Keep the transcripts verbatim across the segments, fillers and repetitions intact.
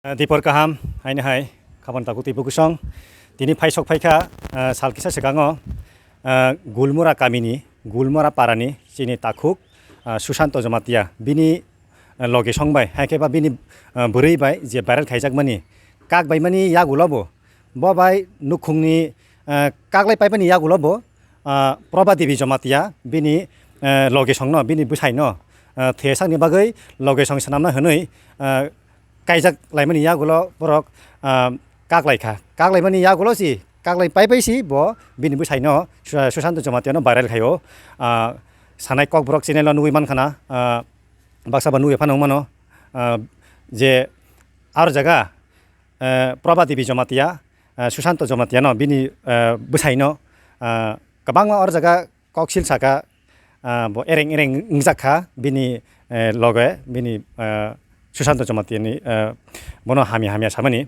Ah, dipor kaham, haini hai, khapan takhuk twi bukusong. Tini phaisok phaikha, ah, sal kisa swkango, ah, Gulmura kamini, Gulmura parani, chini takhuk, ah, Susanto Jamatia, bini, ah, loge song bai, hai khe ba bini, ah, bwrwi bai je viral khaijakmani, kak bai mani yagulo bo, bo bai nukhungni, ah, kaklai paimani yagulo bo, ah, Proba Devi Jamatia, bini, ah, loge songno, bini bwsaino, ah, thwesakni bagwi loge song swnamna hwnwi, ah, kaijak laimani yagulo borok, ah, kaklaikha. Kaklaimani yagulo si, kaklai paipai si bo bini bwsaino Su-, Susanto Jamatia no viral khaio. Ah, sanai kok borok channel o nugui mankhana, ah, baksa ba nugui phano wngmano, ah, je aro jaga, eh, Proba Devi Jamatia, eh, Susanto Jamatia no bini, eh, bwsaino, ah, kwbangma oro jaga koksil saka, ah, bo ereng ereng wngjak kha bini, eh, loge bini, eh, Susanto Jamatia ni, eh, bono hamya hamya samani.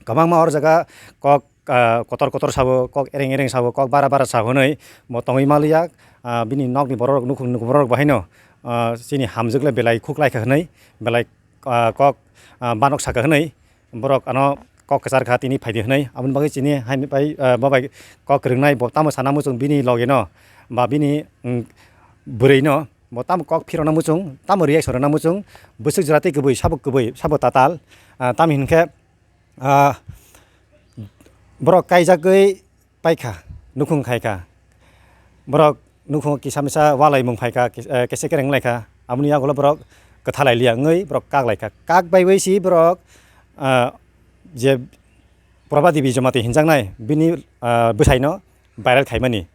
Kwbangma oro jaga kok, ah, kotor kotor sabo, kok ereng ereng sabo, kok bara bara sabo hwnwi bo tongwi maliya. Ah, bini nokni borok nukhung nukhung borok bahaino, ah, chini hamjwk le belai khuk lai kha hwnwi belai, ah, kok, ah, banok saka hwnwi borok ano kok kwchar kha tini phaidi hwnwi. Aboni bagwi chini haini bai, ah, bo bai kok kwrwngnai bo tamo sana muchung bini loge no ba bini, mm, bwrwi no bo tamo kok phirokna muchung, tamo reaction rwna muchung, bwswk jora tei kwbwi sabo kwbwi sabo tatal, ah, tamo hinkhe, ah, borok kaijagwi paikha, nukhung khaikha. Borok nukhung kisa misa walaimung phaikha, kis-, eh, kese kereng wnglaikha. Aboni yagulo borok kwthalai liya wngwi borok kak laikha. Kak baiwi si borok, ah, je Proba Devi Jamatia hinjaknai bini, ah, bwsaino viral khaimani.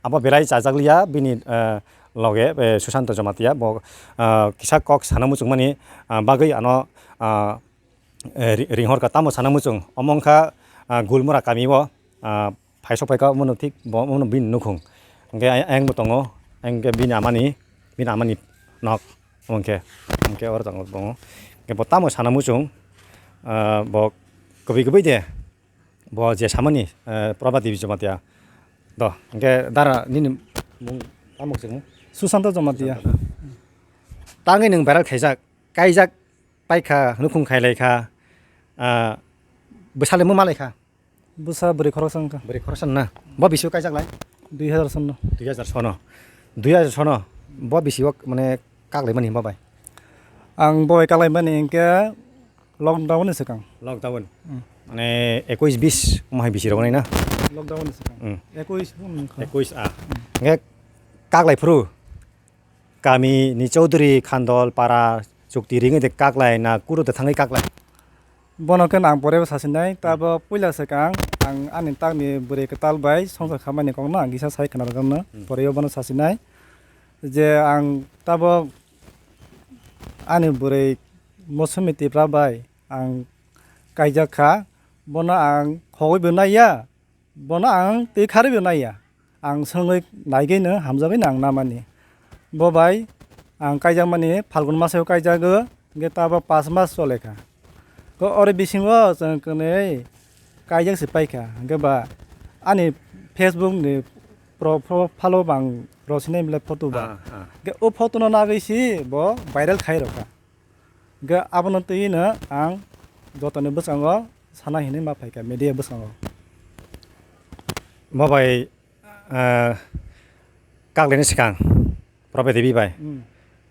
Abo belai chajak liya bini, ah, loge, eh, Susanto Jamatia bo, ah, kisa kok sana muchungmani, ah, bagwi ano, ah, eh, ri-, ringhorkha tamo sana muchung. Omo wngkha, ah, Gulmura kami o, ah, phaisok phaikha omono thik bo omono bini nukhung. Hwnkhe ay-, ayang bo tongo, ayang khe bini amani, bini amani nok. Omo hwnkhe, hwnkhe oro tongo bo. Hwnkhe bo tamo sana muchung, ah, bo kwbwi kwbwi de, bo je samani, eh, Proba Devi Jamatia. Do, hwnkhe dara nini mung tamo chwng? Susanto Jamatia. Tangwi nwng viral khaijak, kaijak paikha, nukhung khailaikha, ah, bwsale mo malaikha? Bwsa bwrwi khoroksa wngkha. Bwrwi khoroksa na? Bo bisi kaijak lai? Dui hazar sono. Dui hazar sono. Dui hazar sono. Bo bisi o mane kaklaimani himba bai? Ang bo bai kaklaimani hinkhe lockdown ni swkang. Lockdown? Hmm. Mane ekuis bis omo hai bisi rok nai na? Lockdown ni swkang. Hmm. Ekuis wngkha. Ekuis a. Hmm. Hwnkhe kaklai phuru? Kami ni chaudhuri khandol para chukti ringwi de kaklai na kuro de thangwi kaklai? Bono khe ang pore bo sasinai, tabo puila swkang ang ani takni bwrwi kwtal bai songsa khamani kokno ang kisa sai khna rwkangno, hmm, pore o bono sasinai je ang tabok ani bwrwi Mosumi Tipra bai ang kaijak kha, bono ang khogwi bo naiya, bono ang twi kharwi bo naiya. Ang swngwi naigwino hamjagwino ang namani. Bo bai ang kaijakmani Phalgun masao kaijago, hwnkhe tabok pas mas chole kha. Ko oro bisingo chwng kwnwi kaijak se paikha. Hwnkhe ba ani Facebook ni pro-, profile o bang rw sinai belai photo ba. Ah, ah. Hwnkhe o photo no nagwi si bo viral khai rw kha. Hwnkhe abono twi no ang jotoni bwskango sana hinwi ma phaikha media bwskango. Bo bai, ah, kaklaini swkang Probe Devi bai. Hmm.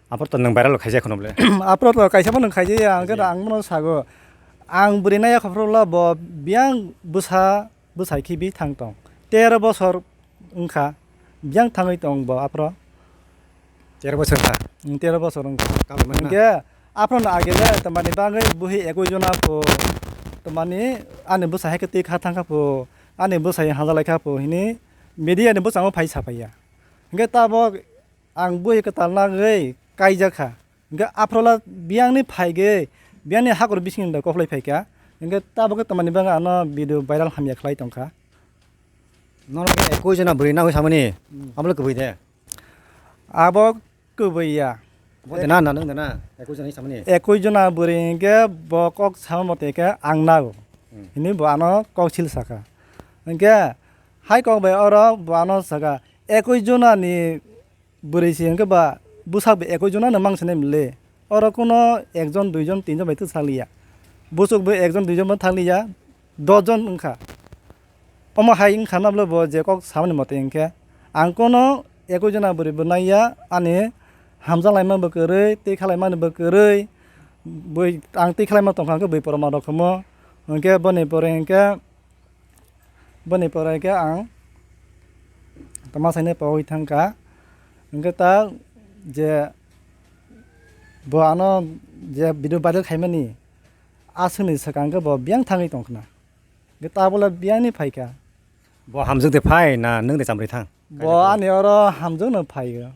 Aphuru to nwng viral khaijak kheno bole. Aphuru to kaisa bo nwng khaijaya, hwnkhe kaijaya. Ang bono sago. Ang bwrwi naiya kha phuru lo bo biyang bwsa bwsai khibi thang tong. Tero bosor wngkha, biyang thangwi tong bo aphro. Tero bosor wngkha? Mm, tero bosor wngkha. Kabui mano na? Hwnkhe aphro no age le tamani bagwi buhi ekoi jona pho, tamani ani bwsai hai khe twi kha thang kha pho, ani bwsai hanja lai kha pho hini media ni bwskango phai sa phaiya. Hwnkhe tabok ang buhi kwtal nagwi kaijak kha. Hwnkhe aphrola biyangni phaigwi, biyangni hakor bisingni bai koplai phaikha. Hwnkhe tabukhe tamani bagwi ano video viral hamya khlai tongkha. Nono khe ekoi jona bwrwi nagwi samani, hmm, abole kwbui de? Abo kwbui ya. Bo de na, na, nwng de na, ekoi jona samani? Ekoi jona bwrwi hwnkhe bo kok sama mate khe ang nago. Hmm. Hini bo ano kok sil sakha. Hwnkhe hai kok bai oro bo ano sakha, ekoi jona ni bwrwi se hwnkhe ba bwsak bo ekoi jona no mang sinai mole. Oro kuno ekjon, duijon, tinjon bai twi saliya. Buchuk bo ekjon duijon bo thangli ya, dos jon wngkha. Omo hai wngkha nablo bo je kok samani mote hinkhe. Ang kono ekoi jona bwrwi bo naiya, ani hamjak laima bo kwrwi, tei khalaimani bo kwrwi. Bui, ang tei khalaima tongkha hinkhe bui poroma rok khumo. Hinkhe boni pore hinkhe Boni pore khe ang tama saine paui thangkha. Hwnkhe ta je bo ano je video viral khaimani aswkni swkang khe bo biyang thangwi tongkhna. Hwnkhe ta bole biyangni phaikha. Bo hamjwk de phai na nwng de chamri thang? Bo ani oro hamjwkno phaio.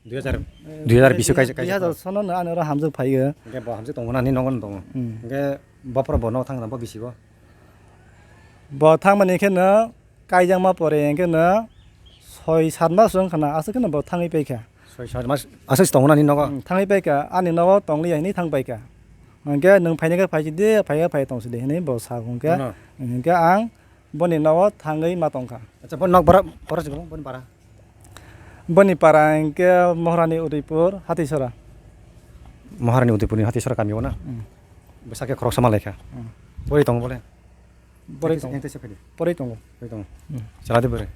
Dui hajar, dui hajar bish o kaisa, kaisa. Dui hajar sono no ani oro hamjwk phaio. Hwnkhe bo hamjwk tongo na, ani nogo no tongo. Hmm. Hwnkhe bo phoro bo nogo thangna bo bisi bo? Bo thangmani khe no kaijakma pore hwnkhe no soi sat mas wngkha na, aswk khe no bo thangwi paikha. Soi sat mas aswk tongo na ani nogo? Hmm, thangwi paikha, ani nogo tongli ya hinwi thang paikha. Hwnkhe nwng phainai khe phaisidi, phai khe phai tongsidi hinwi bo sa hwnkhe. Nono. Hwnkhe ang Boni nogo thangwi ma tongkha. Acha, boni nok bora, bora se boni para? Boni para hwnkhe Moharani Udaipur, Hatisora. Moharani Udaipurni Hatisora kamio na? Hmm. Bwsakhe khoroksa ma laikha. Hmm. Bori tongo bole? Bori tongo. Ente se phedi? Bori tongo. Bori tongo. Hmm. Chala de bwrwi?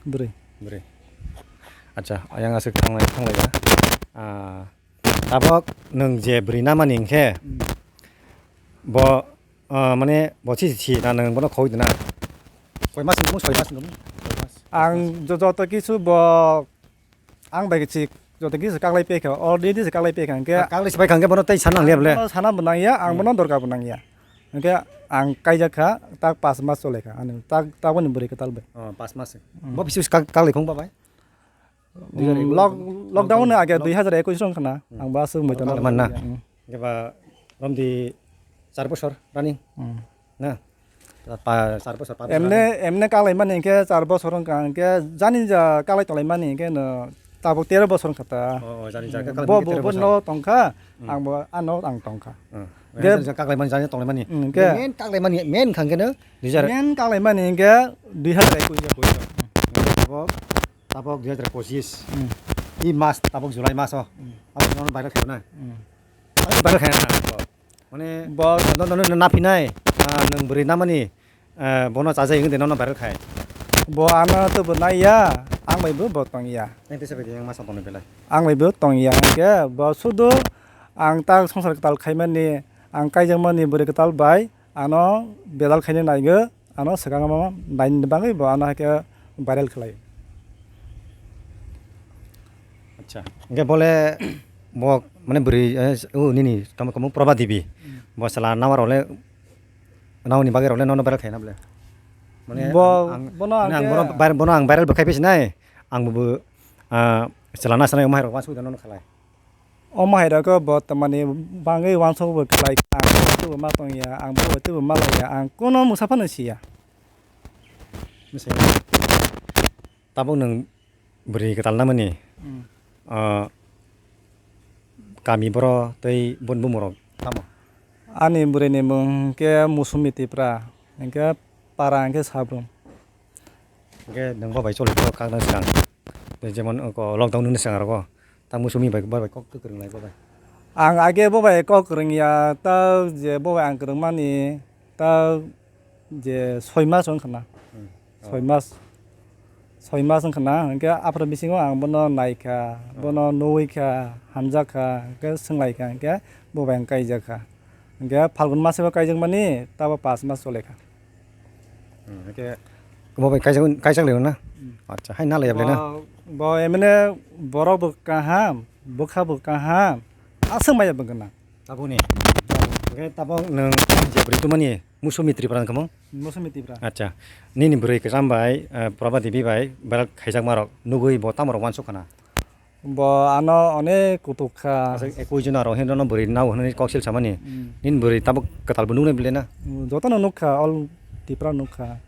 Bwrwi. Bwrwi. Acha, ayang aswk thanglai, thanglaiya. Ah, tabok nwng je bwrwi namani hwnkhe, hmm, bo Ah, mane bo si si na nwng bono khoi dina. Koi mas nung, soi mas nung. Ang jo-, joto kisu bo ang bai kichik joto kisu kaklai pekha, already se kaklai pekha hwnkhe. Kaklai se bai kha hwnkhe bono tei sana nang liya bole. Bono sana bo nangya, ang bono dorkar bo nangya. Hwnkhe ang kaijak kha, tak pas mas chole kha, ani tak, tak boni bwrwi kwtal bai. Oh, pas mas. Hmm. Bo bisi bisi kak-, kaklai khong ba bai? Dui hajar ekush. Lock-, lockdown ni age dui hajar ekush rong khna. Hmm. Ang ba aswk moito na. Lockdown man na. Hmm. Hwnkhe ba romdi char bosor running. Hmm. Na? Pa-, char bosor, pa bosor running. Emne, emne kaklai mani hwnkhe char bosor wngkha, hwnkhe jani ja kaklai tonglaimani hwnkhe no tabuk tero bosor wngkha ta. Oh, oh, jani ja kaklai mani hwnkhe tero bosor. Bo, bo, bo no tongkha, hmm, ang bo ano ang tongkha. Hmm. Hwnkhe jani ja kaklai mani, jani tonglaimani. Hmm, hwnkhe main kaklai mani, main wngkha hwnkhe no dui hajar. Main kaklai mani hwnkhe dui hajar ekush. Ekush. Hwnkhe tabuk Tabok dui hajar pochis. Hmm. I mas, tabok July mas o. Hmm. Abo nono viral khayo na? Hmm. Abo viral khayo na? Mane bo no, no, no, na phinai, ah, nwng bwrwi namani, eh, bono chajai wngde nono viral khai. Bo ano to bo naiya, ang bai bo, bo tongya. Nang tesa bai yang mas tongni belai. Ang bai bo tongya, hwnkhe bo sudu ang tak songsar kwtal khaimani, ang kaijakmani bwrwi kwtal bai, ano viral khaina naigo, ano swkang ma naini bagwi bo ano hai khe viral khlai. Acha, hwnkhe bole bo mane bwrwi, eh, o nini tamo, tamo Proba Devi. Hmm. Bo chwla namar rok le, namani bagwi rok le nono viral khaina bole. Mane bo, ang, ang, bono mane ang hwnkhe bono vir-, bono ang viral bo khai phi sinai. Ang bo, ah, chwla na sanai omo hai rok ma sugwi nono khlai. Omo hai rok bo tamani bangwi uansuk bo khlai kha, ang bo ma tongya, ang bo teibo ma laiya, ang kuno mungsa phano siya. Tabuk nwng bwrwi kwtal namani, hmm, ah, kami boro tei boni bumung rok tamo? Ani bwrwi ni mung hwnkhe Musumi Tipra, hwnkhe para hwnkhe Sabrum. Hwnkhe nwng bo bai choli tongo kakna swkang. Tei jemon oko lockdown ni swkang rogo. Ta Musumi bai, bo bai kok kwrwng lai bo bai. Ang age bo bai kok kwrwng ya, ta je bo bai ang kwrwng mani, ta je soi mas wng khna. Hmm. Soi mas, soi mas wng khna. Hwnkhe aphuru bisingo ang bono nai kha, hmm, bono nugwi kha, hamjak kha, hwnkhe swng lai kha, hwnkhe bo bai ang kaijak kha. Hwnkhe Phalgun mas o kaijak mani, ta bo pas mas chole kha. Hmm, hwnkhe bo bai kaijak, kaijak lai na? Hmm. Acha, hai na lai ya bole na? Bo, bo emne borok bo kaham, bwkha bo kaham, aswk maya bo gwnang. Taboni. Hwnkhe tabok nwng je bwrwi tumani Musumi Tripura wngkha mo? Musumi Tripura. Acha, nini bwrwi kwcham bai, eh, Proba Devi bai belai khaijakma rok nugwi bo tamo rok uansuk khna? Bo ano onek kutuk kha. Aswk ekoi jona rok hino no bwrwi nao hwnwi kok sil samani. Hmm. Nini bwrwi tabuk kwtalbo nuknai bwle na? Hmm, jotono nukha, all Tipra nukha.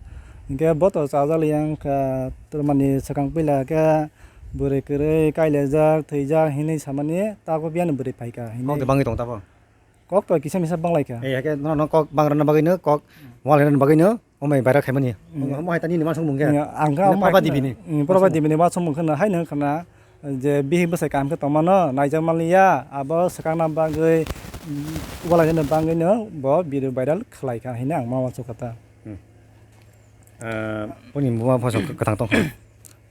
Hinkhe bo to chajak liya wngkha, tamani swkang puila khe bwrwi kwrwi kailaijak, thwijak hinwi samani, tabuk biyani bwrwi phaikha hinwi. Kok de bangwi tong tabo? Kok to kisa misa banglaikha. Eh, hake no, no kok bangrana bagwi no, kok wal rana bagwi no, omai viral khaimani. Hmm. Omo hai tani ni uansukmung khe. Hmm, ang khe Proba Devi ni. Hmm, Proba Devi ni uansukmung khna, hai no khna, je bihik bwsai kaham khe tongmano, naijak manliya, abo swkangna bagwi, walai rwna bagwi no bo video viral khlai kha hwnwi ang ma uansukha ta. Hmm. Ah, boni buma phoso kwthang tongkha.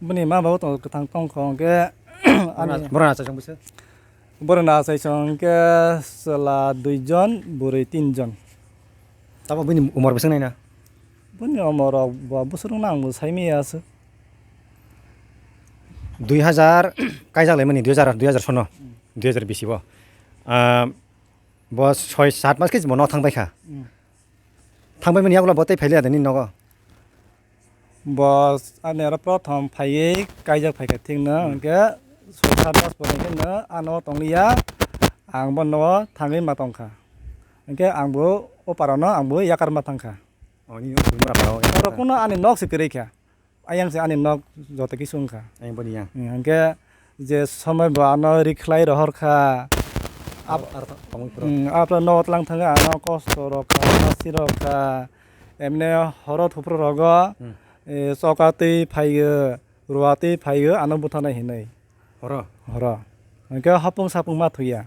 Boni ma babo to kwthang tongkha hwnkhe ani borok na, borok na achai chwng hwnkhe chwla dui jon, bwrwi tin jon. Tamo bini umor bwswk naina? Boni umor rok bo bwswk wngna ang bo sai manya aswk. Dui hajar kaijak laimani, dui hajar, dui hajar sono, dui hajar bisi o. Ah, bo soi sat mas khe bo nok thang pai kha. Hmm. Thang pai mani yagulo bo tei phai liya de nini nogo. Bo ani oro prothom phaiwi kaijak phaikha thikno, hmm, hwnkhe soi sat mas pore hwnkhe no ano tongliya, ang bono thangwi ma tongkha. Hwnkhe ang bo o parano ang bo yakar ma thangkha. Oh, nini o Bumra parao. Oro kuno ani nok se kwrwi kha. Ayang se ani nok joto kisu wngkha. Ayang boni yang. Hmm, hwnkhe je somoi bo ano rikhlai rohor kha. Ap-, ar, ar tongwi phuru. Hmm, apra nok tlang thangwi ano kosto rok kha, sasi rok kha. Emne horo thupro rogo, hmm, eh, choka twi phaiyo, rua twi phaiyo, ano buthanai hinwi. Horo? Horo. Hwnkhe hopung sapung ma thuya.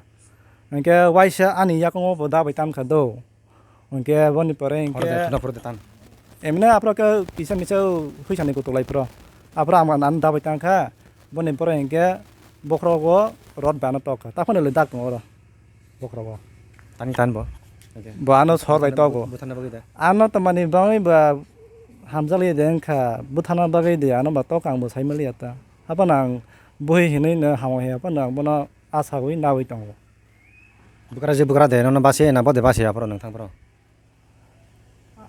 Hwnkhe waisa ani yakungo bo da bai tam kha do. Hwnkhe boni pore hwnkhe horo de, thuna phuru de tan. Emne aphro khe kisa misa huisani kutuk lai phro. Aphro ang ani da bai tang kha. Boni pore hwnkhe bokhrogo rot bano tok kha. Taphano le dak tongo oro. Bokhrogo. Tani tan bo. Bo ano sor bai tok bo. Buthana bagwi da. Ano tamani bagwi ba hamjali de wngkha. Buthana bagwi de ano ba tok ang bo sai mali ata. Aphano ang buhi hinwi no hamo he aphano ang bono asawi nawi tongo. Bwkra je bwkra de, nono basi na bode basi aphro nwng thang phro.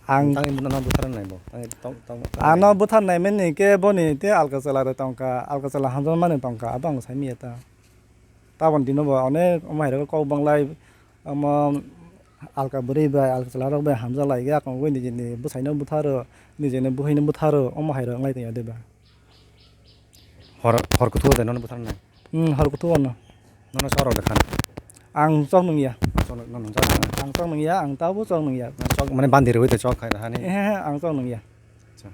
Ang tang nono buthar nai bo. Tang tong tong. Ano buthar nai mani ke boni te alka chwla de tongkha, alka chwla hamjak mani tongkha, abo ang sai miya ta. Tabon dino bo onek omo hai rok kok banglai, omo alka bwrwi bai alka chwla rok bai hamjak lai ya kongwi nijini bwsai no butharo, nijini buhi no butharo, omo hai rok wng lai tong ya de ba. Hor, hor kuthu o de nono buthar nai. Hmm, hor kuthu o no. Nono chok rok de khan. Ang chok nung ya. Chok nung, nono chok nung. Ang chok nung ya, ang tabo chok nung ya. Chok mane bandi rwi de chok khai hani. He, he, ang chok nung ya. Acha.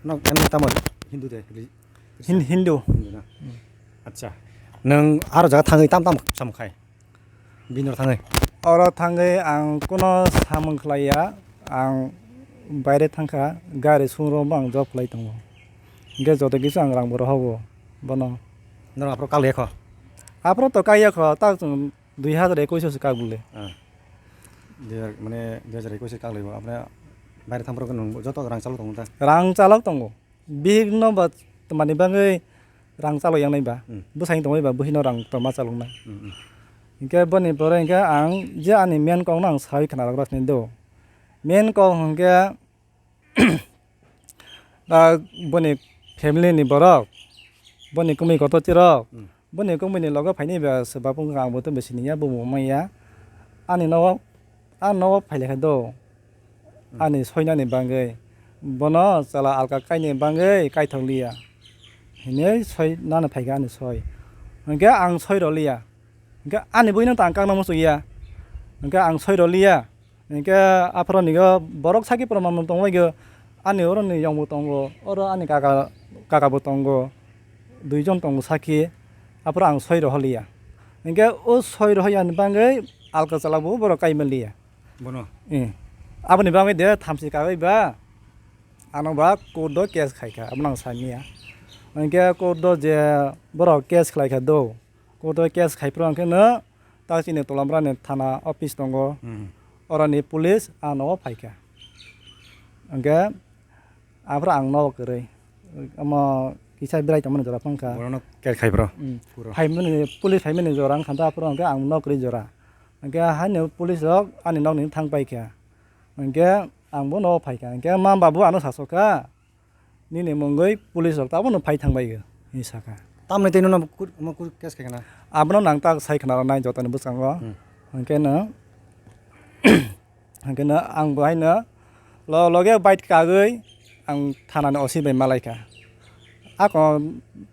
No, em tamo Hindu de. Hin-, Hindu. Hindu na. Hmm. Acha. Nang aro jaga thangwi tam tam sam khai. Bini oro thangwi? Oro thangwi ang kuno samung khlaiya, ang baire thangkha, gari showroom o ang job khlai tongo. Hwnkhe joto kisa ang rang bo rohogo bono. Norok aphuru kak liya kho? Aphuru to kak ya kho, tak chwng dui hazar ekush o se kak bole. Ah. Dui hazar, mane dui hazar ekush o se kak laibo, aphuru baire thang phuru nwng joto rang chalok tongo ta? Rang chalok tongo. Bihik no ba twmani bagwi rang chalok yang nai ba, hmm, bwsai tongwi ba buhi no rang toma chalok nai. Hmm, hmm. Hinkhe boni pore hinkhe ang je ani main kok no ang sawi khna rok rw sini do. Main kok hinkhe, ah, boni family ni borok, boni kwmwi kotor rok, hmm. Boni kwmwini logo phainai ba se bapung kha, ang bo to bisi niya, bo bo manya. Ani nogo, ani nogo phai lekha do. Hmm. Ani soinani bagwi. Bono chwla alka kaini bagwi kaithok liya. Hinwi soi nani phaikha ani soi. Hinkhe ang soi rw liya. Hinkhe ani buino to ang kakna muchung ya. Hinkhe ang soi rw liya. Hinkhe aphuru nigo borok saki proman tongbaikhe, ani oro ni yong bo tongo, oro ani kaka, kaka bo tongo, duijon tongo saki, aphuru ang soi rohorliya. Hinkhe o soi rohorya ni bagwi alka chwla bo borok kai manliya. Bono? Eh. Aboni bagwi de thamchi kagwi ba, ano ba court o case khaikha, abono ang samiya. Hinkhe court o je borok case khlaikha do, court o case khai phuru hwnkhe no ta chini Tolamrani thana office tongo. Hmm. Oroni police ang nogo phaikha. Hwnkhe aphuru ang nogo kwrwi. Omo kisa berai tongmani jora phangkha. Bono case khai phuru? Hmm. Phuru. Phaimani, police phaimani jora wngkha ta aphuru hwnkhe ang nogo kwrwi jora. Hwnkhe haino police rok ani nokni thang paikha. Hwnkhe ang bo nogo phaikha. Hwnkhe ma babu ano sasokha. Nini mungwi police rok tabukno phai thangbai o, hinwi sakha. Tamni tei nono kut-, omo kut-, case khaikha na? Abono nang tak sai khna rwnai jotoni bwskango. Hmm. Hwnkhe no, hwnkhe no ang bo haino lo-, loge bike kagwi ang thanani O C bai malaikha. Ako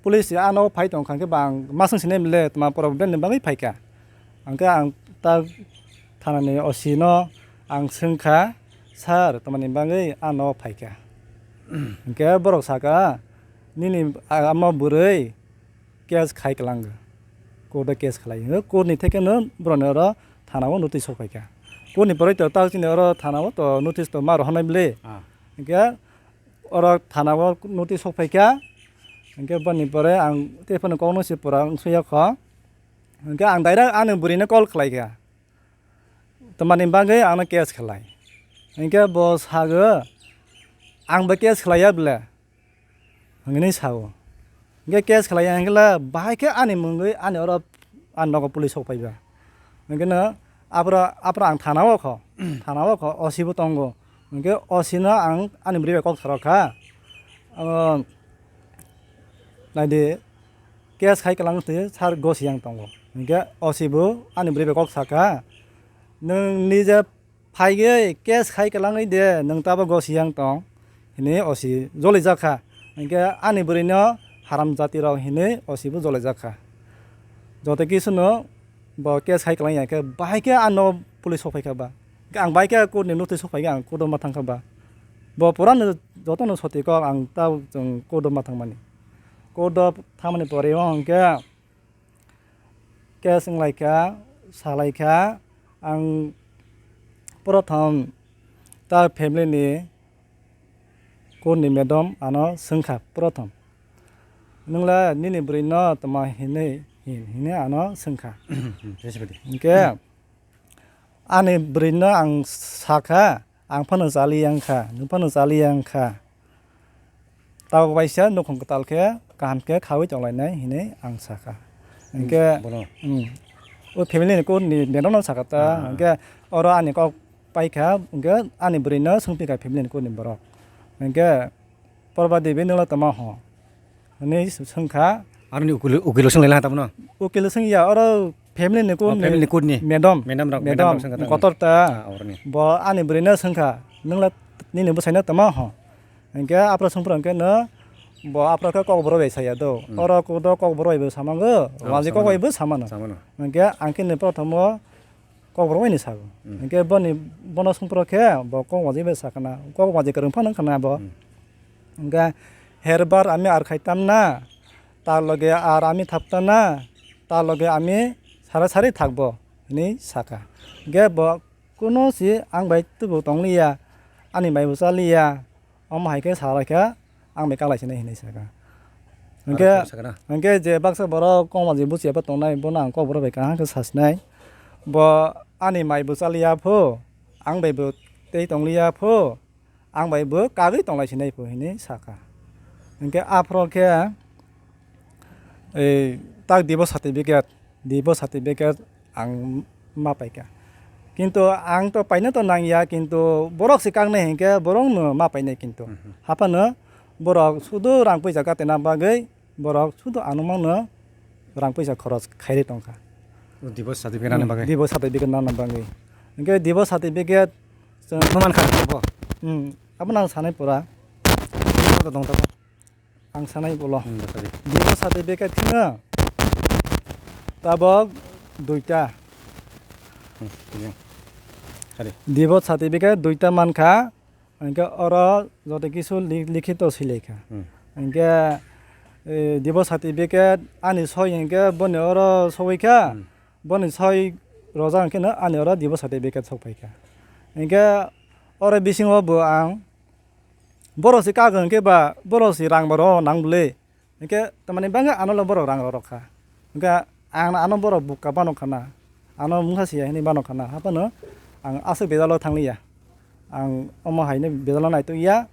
police ano phai tongkha khe ba ang masung sinai le tma problem ni bagwi phaikha. Hwnkhe ang tak thanani O C no ang swngkha, "Sir, tamani bagwi ang nogo phaikha?" Hwnkhe borok sakha, "Nini a-, ama bwrwi case khai kwlango, court o case khlai." Hwnkhe court ni theke no borokni oro thana o notice sok phaikha. Court ni pore to ta chini oro thana o to notice to ma rohornai bwle. Ah. Hwnkhe oro thana o notice sok phaikha. Hwnkhe boni pore ang tei phano kokno se pura wngsuya kho. Hwnkhe ang direct ani bwrwino call khlaikha. Tamani bagwi ano case khlai. Hwnkhe bo sago, "Ang bo case khlaiya bwle," hwnwi sao. Hwnkhe case khlaiya hwnkhe le bahai khe ani mungwi ani oro ani nogo police sok phaiba. Hwnkhe no aphuru, aphuru ang thana o kho, thana o kho, O C bo tongo. Hwnkhe O C no ang ani bwrwi bai kok sarok kha. Abo naidi, case khai kwlangwi sir Gosiyang tongo. Hwnkhe O C bo ani bwrwi bai kok sakha, "Nwng nije phaigwi case khai kwlangwi de, nwng tabo Gosiyang tong," hwnwi O C jolijakha. Hwnkhe ani bwrwino haram jatirok hwnwi O C bo jolijakha. Joto kisu no bo case khai kwlangya khe bahai khe ano police sok phaikha ba. Hwnkhe ang bahai khe court ni notice sok phaikha, ang court o ma thangkha ba. Bo pura no joto no soti kok ang ta chwng court o ma thangmani. Court o thangmani pore o hwnkhe case wnglaikha, salaikha, ang prothom ta family ni court ni madam ano swngkha prothom, "Nwngla nini bwrwino tama hinwi hin?" hinwi ano swngkha. Hwnkhe ani bwrwino ang sakha, "Ang phano chaliya wngkha, nwng phano chaliya wngkha. Tabuk baisa nukhung kwtal khe kaham khe khaui tonglainai," hinwi ang sakha. Hwnkhe, bono? Hmm. O family ni court ni madam no sakha ta. Ah. Hwnkhe oro ani kok paikha, hwnkhe ani bwrwino swngpikha family ni court ni borok. Hwnkhe, "Porba Devi nwngla tama ho?" hwnwi swngkha. Aroni ukilo, ukilo swnglaila tamo no? Ukilo swngya, oro family ni court ni, family ni court ni madam, madam rok, madam madam rok swngkha tamo. Kotor ta. Ah, oroni. Bo ani bwrwino swngkha, "Nwngla nini bwsaino tama ho?" Hwnkhe aphra swngphra hwnkhe no bo aphra khe kokborok bai saya do. Hmm. Oro do kokborok bai bo samango, ah, wajik kok bai bo samano. Samano. Hwnkhe ang khe ni prothom o kokborok bai ni sago. Hmm. Hwnkhe boni, bono swngphra khe bo kok wajik bai sakha na, kok wajik kwrwng phano wngkha na bo. Hmm. Hwnkhe, "Herbar ami ar khaitam na, ta loge ar ami thapta na, ta loge ami sara sari thakbo," hwnwi sakha. Hwnkhe bo kuno si ang bai tubu tongliya, ani maibo chaliya, omo hai khe salaikha, ang bai kaklai sinai hinwi sakha. Hwnkhe, aro sakha na? Hwnkhe je baksa borok kok wajik buchiya bo tongnai, bono ang kokborok bai kaham khe sasinai. Bo ani maibo chaliya pho, ang bai bo tei tongliya pho, ang bai bo kagwi tonglai sinai pho hinwi sakha. Hwnkhe aphro khe, ei, tak divorce certificate, divorce certificate ang ma paikha. Kintu ang to paina to nangya, kintu borok se kaknai hinkhe borok no ma painai kintu. Mhm. Haphano borok sudu rang puisa katena bagwi borok sudu ano mangno rang puisa khoros khairi tongkha. O divorce certificate nana bagwi? Hmm, divorce certificate nana bagwi. Hwnkhe divorce certificate chwng no mankha bo? Hmm, abono ang sanai pura. Koto tong tabo? Ang sanai bolo. Hmm, doktori. Divorce certificate kheno tabok duita. Hmm, hmm. Sorry. Divorce certificate duita mankha. Hwnkhe oro joto kisu li-, likhito swilaikha. Hmm. Hwnkhe, eh, divorce certificate ani soi hwnkhe boni oro soikha, hmm, boni soi rojak hwnkhe no ani oro divorce certificate sokphaikha. Hwnkhe oro bisingo bo ang borok se kagwi hwnkhe ba borok se rang bo rw nang bwle. Hwnkhe tamani bagwi ano le borok rang rw rwkha. Hwnkhe ang ano borok bukha bano khana. Ano mungsa siya hinwi bano khana. Haphano ang aswk bejalo thangliya. Ang omo haino bejalo naitokya.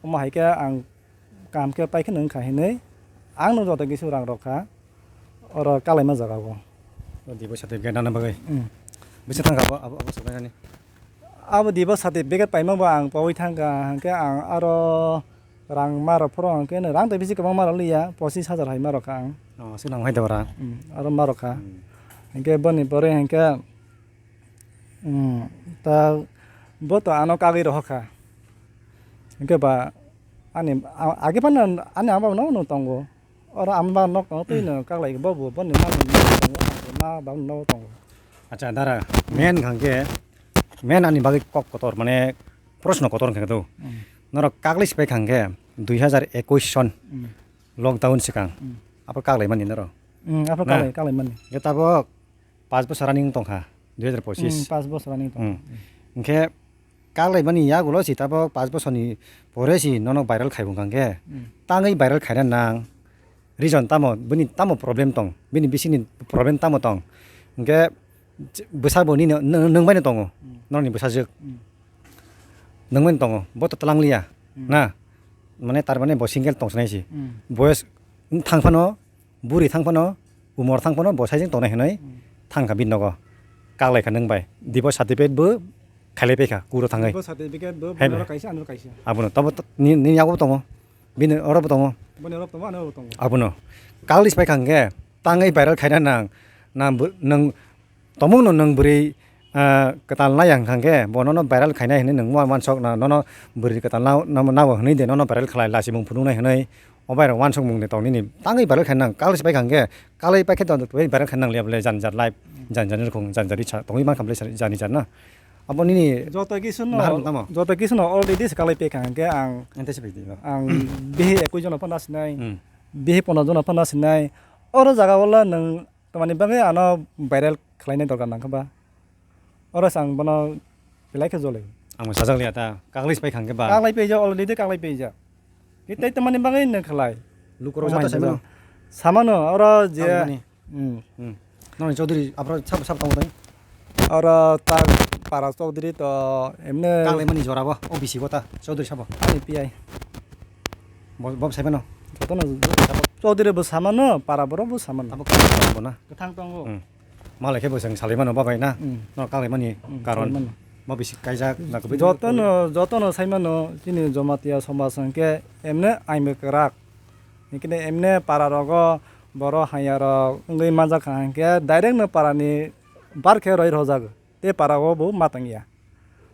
Omo hai khe ang kaham khe paikhe nang kha hinwi ang no joto kisu rang rwkha. Oro kalaima jaga o. O divorce certificate nana bagwi. Hmm. Bisa thang abo, abo, abo sobainani. Abo divorce certificate paima bo ang paui thangkha, hwnkhe ang aro rang ma rok phoro hwnkhe rang tei bisi kwbangma rok liya, pochis hajar hai ma rok kha ang. Oh, se nang hai da ora. Hmm, aro ma rok kha. Hmm. Hwnkhe boni pore hwnkhe, hmm, ta bo to ano kagwi rohor kha. Hwnkhe ba ani a-, age phano ani ama no no tongo. Oro ang ba nok tongo, twi no kaklai bo bo boni ma ma tongo, ma ba nok tongo. Acha dara, main khangke, main ani bagwi kok kotor, mane proshno kotor khe do. Hmm. Norok kaklai sipai khangke dui hazar ekush son, hmm, lockdown sikang. Hmm. Apo kaklai mani norok. Hmm, apo na? Kaklai, kaklai mani. Ge tabok pas bosor ani wng tongkha. Dui hajar pochis. Hmm, pas bosor ani tong. Hmm. Hwnkhe kaklaimani yagulo si tabok pas bosorni pore si nono viral khai wngkha hwnkhe, hmm, tangwi viral khaina nang. Reason tamo, bini tamo problem tong, bini bisingni problem tamo tong? Hwnkhe bwsa bo nini, nw-, nwng baino tongo, hmm, norokni bwsajwk. Hmm. Nwng baino tongo, bo to twlangliya, hmm, na? Mane tar mane bo single tongsanai si. Hmm. Boyos thang phano, buri thang phano, umor thang phano, bo saijwk tongnai hinwi, hmm, thangkha bini nogo. Kaklaikha nwng bai. Divorce certificate bo khailai paikha, kuro thangwi. Divorce certificate bo, hai bini bai. Oro kaisa, ano kaisa. Abono, tabo to, ni, ni yago tongo. Bini oro bo tongo. Bini oro tongo, ano oro tongo. Abono. Kalis pai khangkhe, tangwi viral khaina nang, nang bo, nang tomungno nang bwrwi, ah, kwtal nai ang khangkhe, bo nono viral khainai hinwi nang ma-, mansok na, nono bwrwi kwtal na, na, nabo hinwi de, nono viral khlai, lachimung phunuknai hinwi, obai rok wansok mung de tong nini, tangwi viral khaina nang, kalis pai khangkhe, kalai pai khe to viral khaina nang liya bole, jan jar live, jan jar ni rokong, jan jar ri cha, tongwi mankha bole, jani jar na. Abo nini joto kisu no, nahar tamo? Joto kisu no already se kalai pekha hwnkhe ang, ante se pekha. Ang bihi ekui jono phano sinai, hmm, bihi pono jono phano sinai. Oro jaga wala nwng tamani bagwi ano viral khlainai dorkar nangkha ba? Oro se ang bono belai khe jolai. Ang sajak liya ta, kaglis pai khangkhe ba? Kaglai peija, already kaglai peija. Tei tamani bagwi nwng khlai. Lukurok joto samano? Samano, oro je. Tamani. Hmm. Hmm. Noni Chaudhary, aphro sabo, sabo tongo tani? Oro ta para Chaudhary to emne. Kanglaimani jora bo, O B C bo ta, Chaudhary sabo. Ani P I. Bo, bo sai mano? Jotono Chaudhary bo samano, para borok bo samano. Abo kanglaimani bo na? Kwthang tongo. Hmm. Malai khe bo chwng salai mano babai na? Hmm. No kanglaimani, hmm, karon. Salai mano. Bo bisi kaijak na kubui. Jotono, jotono sai mano, chini Jamatia somaj hwnkhe emne aimwk kwrak. Hinkhe emne para rogo borok hamya rok wngwi manjak kha hinkhe direct no para ni bar khe roi rojak tei para o bo ma tang ya.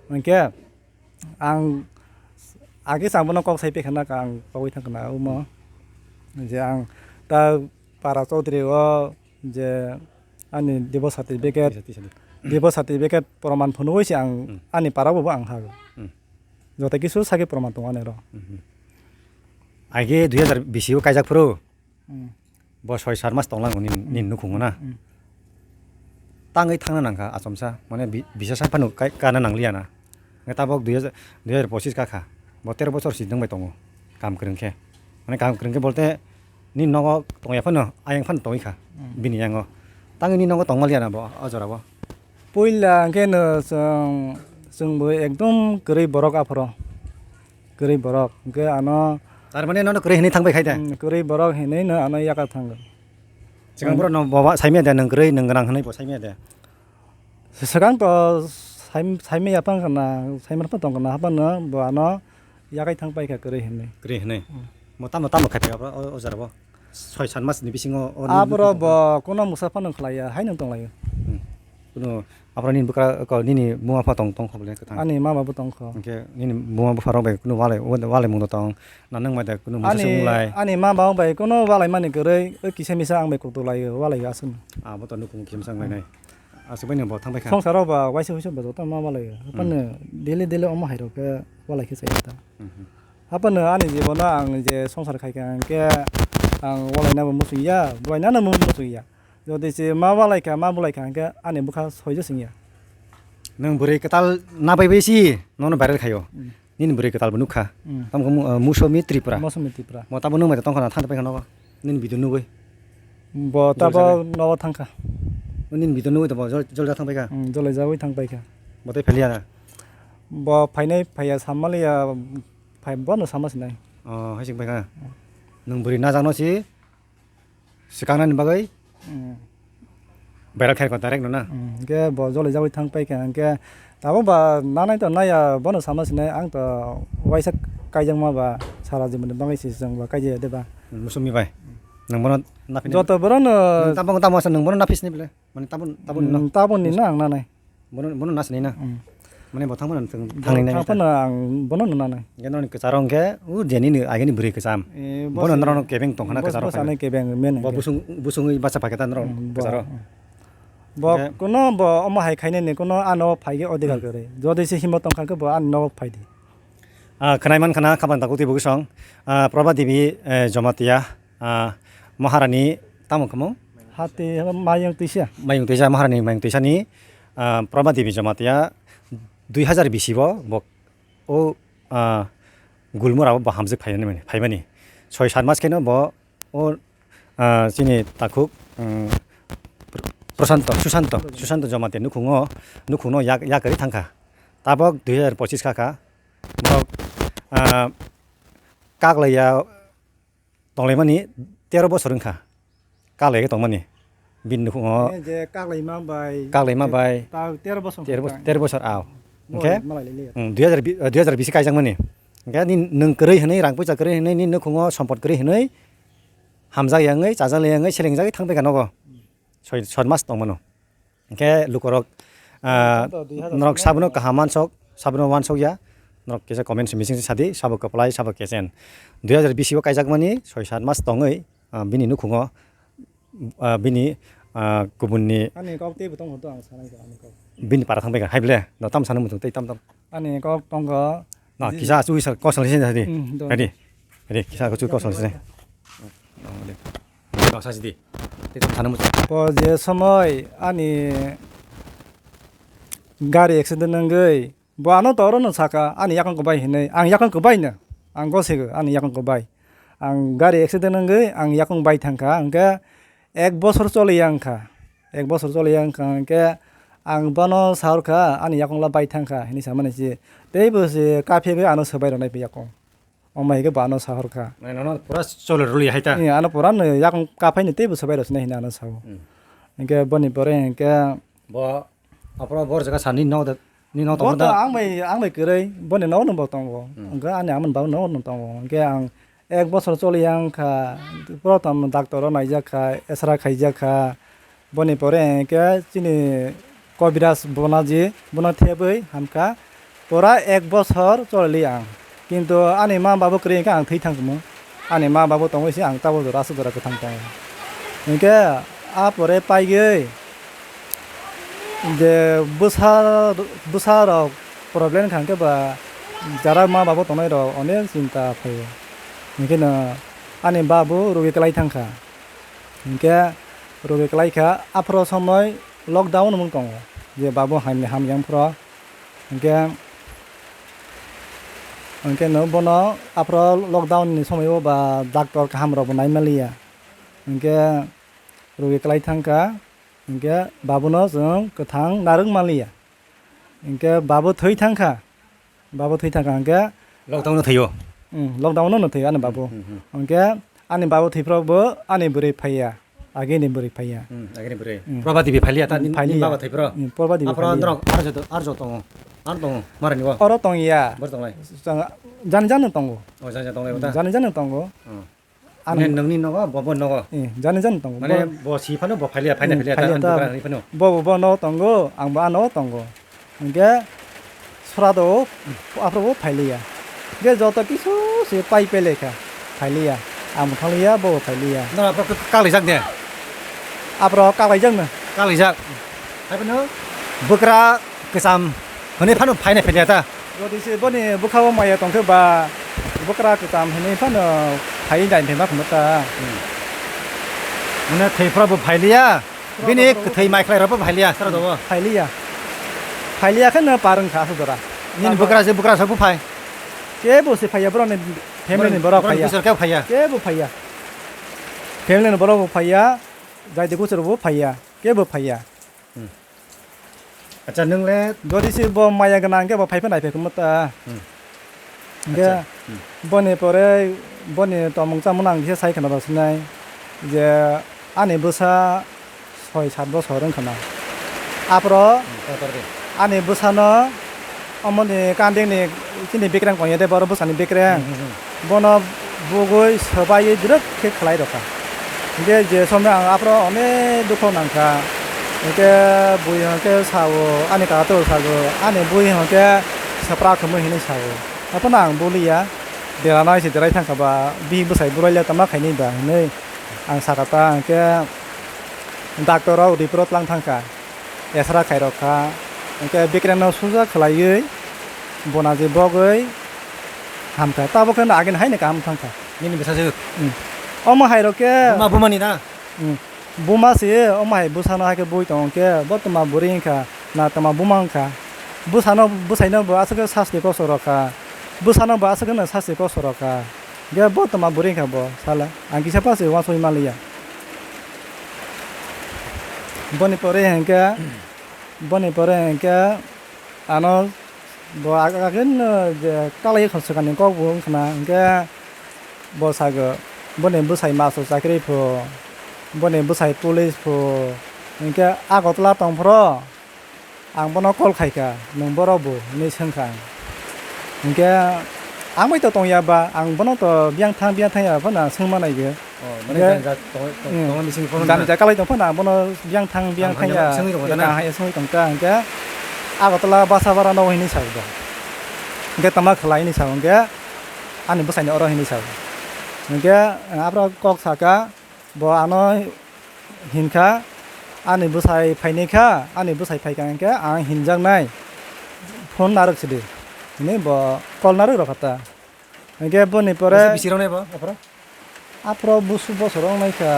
Hinkhe ang age se ang bono kok sai pekha na ang kogwi thang khna omo je ang ta para Chaudhary o je ani divorce certificate, tisa, tisa di. Divorce certificate proman phunugwi se ang, hmm, ani para o bo ang ha. Hmm. Joto kisu sakhe proman tongo ani oro. Mhm. Age dui hajar bisi o kaijak phuru. Hmm. Bo soi sar mas tonglang nini, nini nukhungo na. Hmm. Tangwi thangna nangkha achomsa, mane bi-, bisa sa phano kai-, kana nangliya na. Hwnkhe tabok dui hajar, dui hajar pochis kakha. Bo tero bochor si nwng bai tongo. Kam kwrwng khe. Mane kam kwrwng khe bolte nini nogo tongya phano, ayang phano tongwi kha. Hmm. Bini yango. Tangwi nini nogo tongmaliya na bo, o jora bo. Puila hwnkhe no chwng, chwng bo ekdom kwrwi borok aphoro. Kwrwi borok. Hwnkhe ano. Tar mane nono kwrwi hinwi thang bai khai da? Hmm, kwrwi borok hinwi no ano yaka thango. Chwng borok no boba saimaya de, nwng kwrwi, nwng gwnang hinwi bo saimaya de? Swkang to saim-, saimaya phang khna, saimar phang tong khna, haphano bo ano yakai thang pai kha kwrwi hinwi. Kwrwi hinwi? Hmm. Mo tamo, tamo khai pai o, o, o jora bo? Soi sat mas ni bisingo o ni aboro nukhung bo kono musa phano khlaiya, hai nwng tonglaio. Hmm. Kuno aboro nini bwkra, ko nini buma pha tong, tong kho bole kwthang. Ani mama bo tong kho. Hwnkhe nini buma bupha rok bai kuno walai, walai mungno tong. Na nwng bai da kuno musa ani, se munglai. Ani mama bai kono walai mani kwrwi, o kisa misa ang bai kutuk laio, walai aswk. Abo to nukhung kisa misa wnglainai. Aswk bai nwng bo thang bai kha. Songsaro ba waisa waisa ba joto ma walai. Hmm. Haphano daily daily omo hai rok khe walai khe chaya ta. Mhm. Haphano ani jibono ang je songsar khai kha hwnkhe ang walainabo muchung ya, bwlainano muchung ya. Jodi se ma walai kha, ma bwlai kha hwnkhe ani bwkha soijo sing ya. Nwng bwrwi kwtal na bai bai si nono viral khaio. Hmm. Nini bwrwi kwtal bo nukha. Hmm. Tamo khe mu-, uh, Musomi Tripura. Musomi Tripura. Mo tabo nung bai tong khana thang pai khana. Nini video nugwi. Bo tabo nogo thang kha. Nini video nugwi to bo jol, jol ja thang pai kha. Hmm, jol ja wi thang pai kha. Bo tei pheliya na. Bo phainai phaiya samaliya phai bono sama sinai. Oh, hai sing pai kha. Nung bwrwi najak no si. Swkangnani bagwi. Hmm. Viral khairokha direct no na? Hmm, hwnkhe bo jolai jagwi thang paikha, hwnkhe tabuk ba nanai to naiya, bono sama sinai, ang to waisa kaijakma ba sara jiboni bagwi se chwng ba kaijaya de ba. Hmm, Musomi bai. Nwng bono naphini. Joto borokno. Nwng tamo, tamo asa nwng bono naphini bole? Mane tabun, tabun no? Hmm, tabun ni no ang nanai. Bono, bono na sinai na? Hmm. Mane bo thangmano thang-, bo thangni nai thangphano ta? Ang bono nuna nai. Hwnkhe norokni kwcharo hwnkhe, o je nini agini bwrwi kwcham. Eh, bono boss, norokno kebeng tong khana boss, kwcharo boss phai. Ani kebeng men bo hwnkhe. Busung, busungwi bacha phai khe ta norok hmm, bo, kwcharo. Hmm. Bo hwnkhe kuno bo omo hai khainani kuno ano phai khe odhikar hmm kwrwi. Jodi se himma tong kha khe bo ani nogo phai di. Ah, khwnai man khana khabang takhuk twi bo khe song. Ah, Prabha Devi, eh, Jamatia, ah, Maharani tamo khamo? Hati mayung tisa. Mayung tisa, Maharani mayung tisani ah, Prabha Devi Jamatia dui hazar bisi bo, bo o, ah, Gulmura bo hamjak phaimani, phaimani. Soi sat mas kheno bo o, ah, chini takhuk, um, Prashanto, Susanto, Susanto Jamatia nukhungo, nukhungno yak, yak kwrwi thangkha. Tabok dui hazar pochis kha kha. Borok, ah, kaklaiya tonglaimani tero bosor wngkha. Kaklai khe tongmani. Bini nukhungo Eh, je kaklaima bai, kaklaima bai ta tero bosor tero bos-, wngkha. Tero bosor, aw. Bo Hwnkhe, malai lele. Hmm, dui hazar bi-, dui hazar bisi kaijakmani. Hwnkhe ni nwng kwrwi hwnwi, rang puisa kwrwi hwnwi, ni nukhungo sompot kwrwi hwnwi, hamjak yangwi, chajak yangwi, selengjagwi thang paikha nogo. Soi, soi mas tongmano. Hwnkhe lukorok, ah, Joto dui hazar norok sono sabono kaham wansok, sabono wansok ya. Norok kisa comment bising sadi, sabo kwplai, sabo kechen. Dui hazar bisi o kaijakmani soi sat mas tongwi, ah, bini nukhungo, ah, bini, ah, kubunni Ani kok teibo tong hwnto ang sanai kha, ani kok. Bini para thang paikha, hai ble, no tam sana muchung tei tam tam. Ani kok tongkha. Na, Ji- kisa achu kisa kosol sini tadi. Hmm, do. Ready. Ready, kisa achu kosol sini. Oh, de. Kisa sidi. Tei tam sana muchung. Po je somoi ani gari accident wngwi, bo ano toro no saka, ani yakung kwbai hinwi, ang yakung kwbai no. Ang gosego, ani yakung kwbai. Ang gari accident wngwi, ang yakung bai thangkha, hwnkhe ek bosor choliya wngkha. Ek bosor choliya wngkha, hwnkhe ang bono sahorkha, ani yakung la bai thangkha, hinwi samani se. Teibo se kaphegwi ano swbai rwnai yakung. Omo hai khe bo ano sahorkha. Mane nono pura chole rwli hai ta? Ni ano pura no yakung kaphai ni teibo swbai rw sinai hinwi ano sao. Hmm. Hwnkhe boni pore hwnkhe Bo aphuru bor jaga sa ni nok da, ni nok Bo tongo to da? Ang bai, ang bai kwrwi, boni nok no bo tongo. Hmm. Hwnkhe ani amoni baba nok no tongo. Hwnkhe ang ek bosor choliya wngkha, prothom doctor o naijak kha, X-ray khaijak kha. Boni pore hwnkhe chini Kobiraj Bonaji, bono thebwi hamkha. Pura ek bosor choli ang. Kintu ani ma babu kwrwi hwnkhe ang thwi thangkhamu. Ani ma babu tongwi se ang tabuk jora aswk jora kwthang tongo. Hwnkhe a pore paigwi je bwsa, bwsa rok problem wngkha hwnkhe ba jara ma babu tongnai rok onek chinta phaio. Hwnkhe no ani babu rugi kwlai thangkha. Hwnkhe rugi kwlai kha, aphuru somoi lockdown wng tongo, je babu hamya, hamya wngphuru. Hwnkhe, hwnkhe no bono aphuru lockdown ni somoi o ba doctor kaham rok bo nai manliya. Hwnkhe rugi kwlai thangkha, hwnkhe babuno chwng kwthang narwk manliya. Hwnkhe babu thwi thangkha, babu thwi thangkha hwnkhe Lockdown no thwio? Hmm, lockdown no thwio ani babu. Hmm, hmm, hmm. Hwnkhe ani babu thwiphuru bo ani bwrwi phaiya, agini bwrwi phaiya. Hmm, agini bwrwi. Hmm. Probha Devi phailiya ta, Hmm, ni, ni phailiya. Baba thwiphuru? Hmm, Probha Devi Aphuru phailiya. Norok arjo to, arjo tongo. Ar tongo, marani bo? Oro tongya. Bor tonglai? Jani jani tongo. Oh, jani jani tonglai Hmm, ta? Jani jani tongo. Hmm. Ano Mane nongni nogo, bo, bo nogo. Eh, jani jani tongo. Mane Bo bo si phano bo phailiya, phaina Hmm, phailiya, phailiya ta, ta. Ani dukhan ni phano. Bo, bo, bo no tongo, ang bo ano tongo. Hwnkhe sora do, aphuru bo phailiya. Hwnkhe joto kisu se pai pele kha, phailiya. Ang bo thangliya, bo bo phailiya. No, aphuru kak-, kaklijak de? Aphuru kaklaijak no. Kaklijak. Hai phano bwkra kwcham hwnwi phano phaina phailiya ta? Jodi se boni bwkhao maya tongkhe ba bwkra kwcham hwnwi phano phai nai phaima khwna ta. Hmm. Mane thwi phra bo phailiya, bini Phra bo kwthwi mai khlai rok bo phailiya, sara dobo. Phailiya. Phailiya khe no par wngkha aswk jora. Nini Par bwkra se bwkra sa bo phai. Kebo se phaiya borok ni family ni Borok, borok borok phaiya. Bisor kebo phaiya. Kebo phaiya. Family ni borok bo phaiya, jai de guchur bo phaiya. Kebo phaiya. Hmm. Acha, nwng le Jodi se bo maya gwnang hwnkhe bo phai phano naiphai khe ta. Hmm. Hwnkhe Acha, hmm. boni pore boni tongmung chamung ang kisa sai khna rw sinai je ani bwsa soi sat bosor wng khna. Aphuru Hmm, kotor de. ani bwsano Omo ni kandeng ni chini bikrang kong ya de, borok bwsa ni bikrang. Hmm, hmm, hmm. Bono bugui swbai direct khe khlai rokha. Hingke je somoi ang aphro onek dukho nangkha. Hingke bui hingke sao, ani kaka tor sago, ani bui hingke swpra khumui hinui sao. Aphano ang buliya, deranai se derai thangkha ba, bihik bwsai burailia tama khainai ba hinui ang sakha ta, hingke doctor rok ripro tlang thangkha. Esra khairok kha, hwnkhe bikrengno suja khwlaiwi, bonaji bogwi hamkha, tabuk khe agini haino kaham thangkha. Nini bwsajwk? Hmm. Omo hairok khe Buma, bumani na? Hmm. Buma se omo hai bwsano hai khe bui tongo khe, bo tongma bwrwi wngkha, Na tama buma wngkha. Bwsano, bwsaino bo aswk khe sasti kosto rwkha. Bwsano bo aswk kheno sasti kosto rwkha. Hwnkhe bo tama bwrwi wngkha bo, sala. Ang kisa phano se uansugui manliya. Boni pore hwnkhe, boni pore hwnkhe ano bo ag-, ageno je kalai kho swkangni kok bo wngkhna, hwnkhe bo sago, boni bwsai master chakri pho, boni bwsai police pho, hwnkhe Agartala tongphuru. Ang bono call khaikha, "Nwng borok bo?" hinwi swngkha ang. Hinkhe ang bai to tongya ba, ang bono to biyang thang, biyang thang ya phano ang swngma naigwi. Oh, mane hinkhe, jani ja tong-, tong-, hmm, tongma bising phano jani na? Ja kalai tong phano ang bono biyang thang, biyang thang ya, swngwi tongkha na? Ang hai swngwi tongkha, hinkhe Agartala Basapara no hinwi sa bo. Hinkhe tama khlai hinwi sa, hinkhe ani bwsaini oro hinwi sa. Hinkhe ang aphuru kok saka, Bo ano hinkha, "Ani bwsai phainai kha, ani bwsai phaikha hinkhe ang hinjaknai, phone narwk sidi," hinwi bo call narwk rwkha ta. Hinkhe boni pore bisi rwnai bo, aphuru? Aphuru busu bosor wngnai kha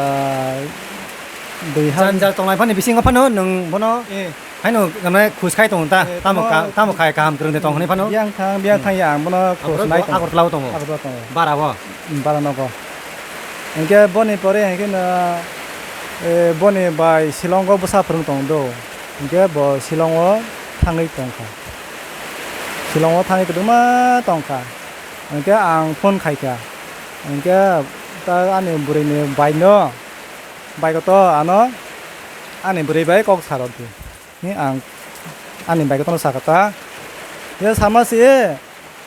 dui ha. Janjal tonglai phani bisingo phano nwng bono Eh. Haino gana khus khai tongo ta, Eh, tamo tamo ka-, tamo khai kaham kwrwng de tong hwnwi phano. Biyang thang, biyang Hmm. Thang ya, ang bono khus Agartala nai tongo. Agartala o tongo. Agartala tongo. Bara o? Hmm, bara nogo. Hinkhe boni pore hinkhe no, eh, boni bai Shillong o bwsa phwrwng tong do. Hinkhe bo Shillong o thangwi tongkha. Shillong o thangwi kwbangma tongkha. Hinkhe ang phone khaikha. Hinkhe ta ani bwrwi ni bai no, bai koto ano ani bwrwi bai kok sa rw di. Ni ang ani bai kotorno sakha ta. Ya sama si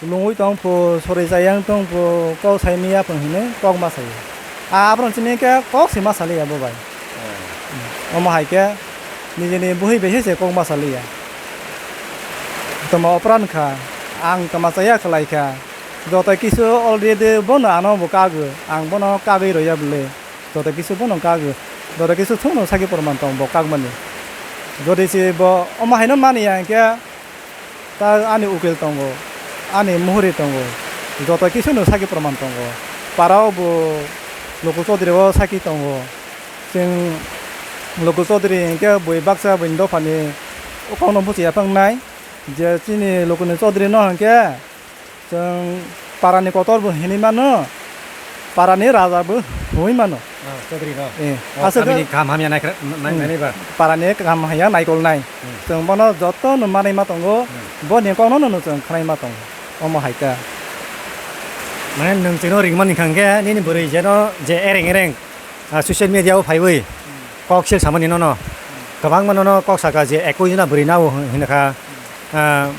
lungwi tong phu, sori chayang tong phu, kok sai miya phu hinwi kok ma sai. A, aphuru simi khe kok se ma saliya bo bai. Omo hai khe nijini buhi bai se kok ma saliya. Toma opran kha, ang toma chaya khlai kha. Joto kisu already bono ano bo kagwi, ang bono kagwi roya bwle. Joto kisu bono kagwi, joto kisu chwngno sakhi porman tong bo kakmani. Jodi se bo omo haino mani ya hinkhe, ta ani ukil tongo, ani muhuri tongo, joto kisu no sakhi porman tongo. Parao bo Luku Chaudhary o sakhi tongo. Chwng Luku Chaudhary hinkhe bui baksa buini dophani kokno buchi ya phangnai, je chini Lukuni Chaudhary no hinkhe, Chwng parani kotor bo hinwi mano, parani raja bo hwnwi mano. Ah, Chaudhary no? Eh, oh, aswk khe, kamini kaham hamya naikra-, nai-, hmm, nainai ba? Parani kaham hamya naikolnai. Hmm. Chwng bono jotono manwi ma tongo, hmm, boni kokno no chwng khwnai ma tongo. Omo hai khe. Mane nwng chwngno ringmani hwnkha khe nini bwrwi jeno je ereng ereng ah, social media o phaiwi kok sil samani nono. Kwbangma nono kok saka je ekoi jona bwrwi nao hin-, hinakha, ah,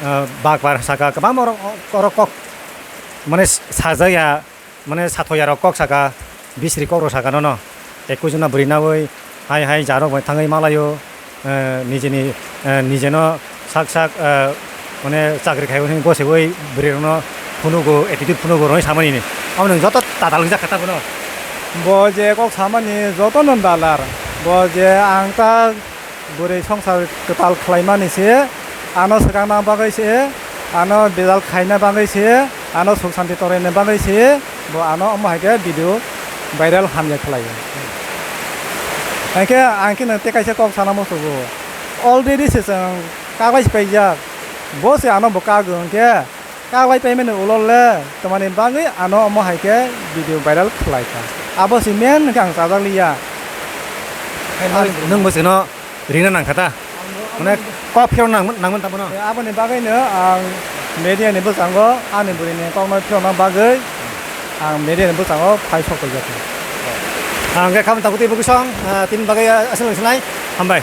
ah, bakbar saka kwbangma oro, oro kok mane sajaya, mane sathoya rok kok saka, bisri kok rok saka nono. Ekoi jona bwrwi nawi hai hai jarok bai thangwi malaio. Eh, nijeni, eh, nijeno sak sak, eh, mane chakri khai hwnwi gosiwi bwrwirokno phunugo, attitude phunugo hwnwi samani ni. Amo nwng joto tatal wngjak kha ta bono. Bo je kok samani jotono dalar. Bo je ang ta bwrwi songsar kwtal khlaimani se, ano swkangna bagwi se, ano bejal khaina bagwi se, ano suk santi torina bagwi se, bo ano omo hai khe video viral hamya khlaio. Hinkhe ang khe nwng tei kaisa kok sana muchungo. Already se chwng kaglai paijak. Bo se ano bo kagwi hinkhe kaglai paimani ulo le tamani bagwi ano omo hai khe video viral khlai kha. Abo se main hinkhe ang chajak liya. Nwng bo seno rina nang kha ta? Mane kok phiyok nang, nangmani tamo no? Aboni bagwi no ang media ni bwskango ani bwrwi ni kok no phiyokna bagwi ang media ni bwskango phai sok paijak kha. Ang khe khamung tabuk tei bwkhe song, ah, tini bagwi aswk nang sinai. Hambai.